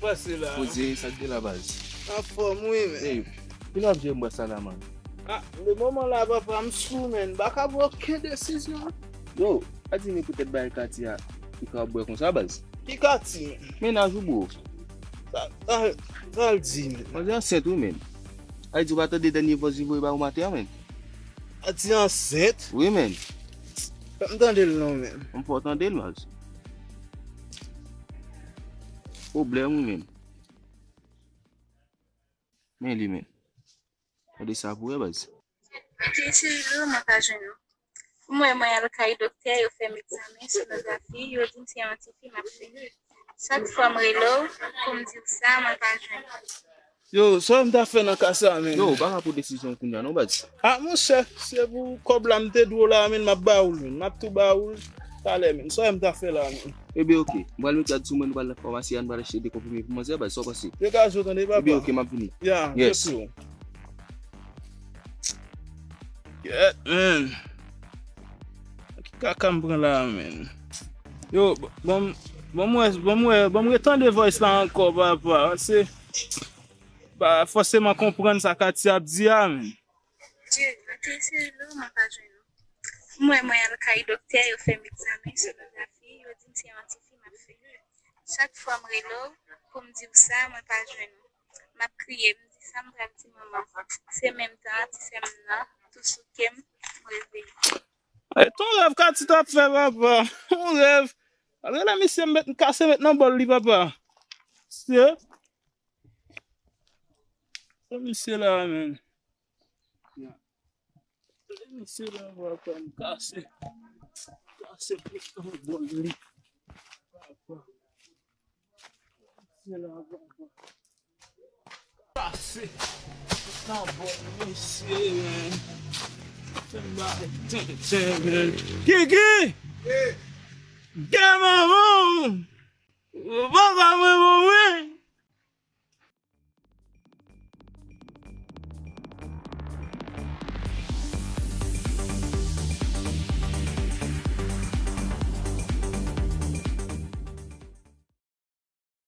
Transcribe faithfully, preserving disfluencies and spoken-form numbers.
Pase la. Poze, sa k gen la, baz? Anfòm, wi, men. Ey, kilè w ap jere m bwè sa la, man? Ah, le moman la, papa, m sou, men. M pa ka pran okenn desizyon. Yo, pa di m poutèt bagay Kati a, ki ka ap bwè konsa, baz. Ki Kati, men? Mennaj ou, bro. Sa, sa, sa l di, men? Manzè ansent, wi, men. Ay di, ou pa tande dènye vòs li voye ba ou maten an, men? Kati ansent? Wi, men. M tande l non, men. M fò tande l, baz. Pwoblèm, wi, men. Men li, men. Gade sa pou wè, baz. Tirilo, mwen pa jwenn ou. M wè mwen al kay doktè, yo fè m egzamen, sonografi, yo di m se yon tifi m ap fè. Chak fwa m rele w pou m di w sa, mwen pa jwenn ou. Yo, sa m ta fè nan ka sa, men? Yo, pa ka pran desizyon kounya non, baz. Ah, monchè, se pou kòb la m te dwe w la, men, m ap ba ou l, men. M ap tou ba ou l talè, men. Sa m ta fè la, men? Ebyen, oke. M pral met gad sou mwen, nou pral nan famasi a, nou pral achte de konprime pou manzè, baz. Sa w panse? Degaje w, tande, papa. Ebyen, oke, m ap vini. Ya, yes. Kèt, men. Ki kaka m pran la, men? Yo, ban m, ban m wè, ban m wè, ban m retande voice la ankò, papa. Se pa fòseman konprann sa Katy ap di a, men. Dye, nan ki seri lo, mwen pa jwenn ou. M wè mwen al kay doktè, yo fè m egzamen, sonografi, yo di m se yon tifi m ap fè. Chak fwa m rele w pou m di w sa, mwen pa jwenn ou. M ap kriye, m di sa m pral di manman. Se menm tan an, ti sè m nan tou souke m, m reveye. E ton rèv Katy t ap fè, papa. Yon rèv. Al rele misye, m met, m kase met nan bòl li, papa. Se, se misye la, men. Misye la, papa, m kase. Kase plis nan bòl li. Papa. Misye la, papa. Kase nan bòl misye, men. Fè m bay tenten, men. Kiki! Gen manman! Papa mwen mouri!